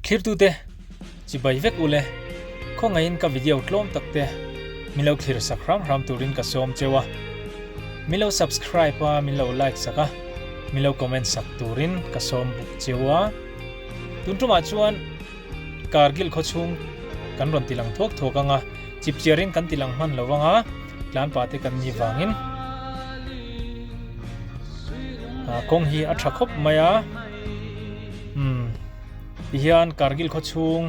Thlirtute chibai vek ule, khawngaihin ka video tlawm tak te min lo thlir sak hram hram turin ka sawm cheu a. Min lo subscribe a, min lo like sak a, min lo comment sak turin ka sawm bawk cheu a. Tun tumah chuan Kargil khawchhung kan rawn tilang thuak thuak ang a, chipchiarin kan tilang hman lo vang a, tlanpa te kan ni vangin kawng hi a tha khawp mai a. Umm tihian Kargil khawchhung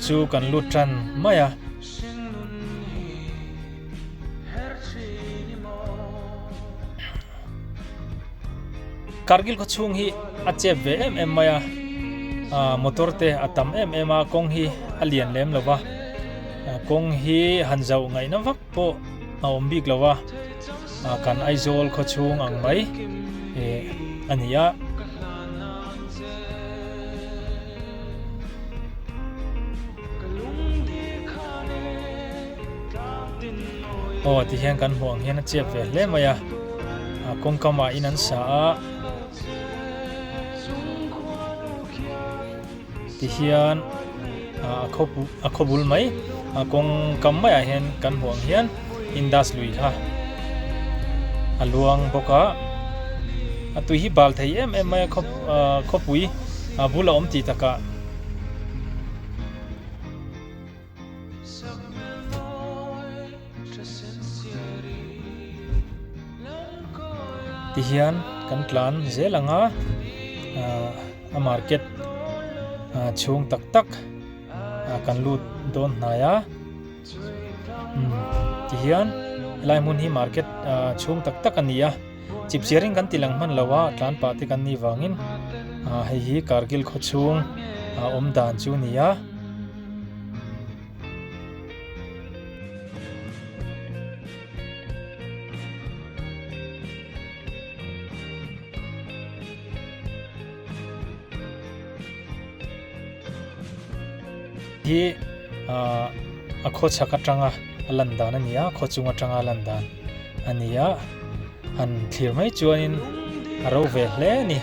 chu kan lut tan mai a. Kargil khaw chhung hi a chep ve em em mai a ah motor te a tam em em a kawng hi a lian lem lo va kawng hi han zauh ngaihna vak pawh a awm bik lo va ah kan Aizawl khaw chhung ang mai eh a ni a. Aw ti hian kan hmuh ang hian a chep ve hle mai a a kawngkam ah in an sa a ti hian a khaw a khaw bul mai a kawngkam maiah hian kan hmuh ang hian Indus lui kha a luang bawk a a tui hi bal thei em em mai a khawpui a bul a awm tih takah. Tihian kan tlan zel ang a ah a market ah chhung tak tak ah kan lut dawn hnai a umm tihian helai hmun hi market ah chhung tak tak a ni a chipchiar in kan ti lang hman lo a tlan pah te kan nih vangin ah hei hi Kargil khaw chhung ah awm dan chu a ni a. Hi ah a khaw chhak atanga a lan dan a ni a khaw chung atanga a lan dan a ni a han thlir mai chuanin a ro ve hle a ni.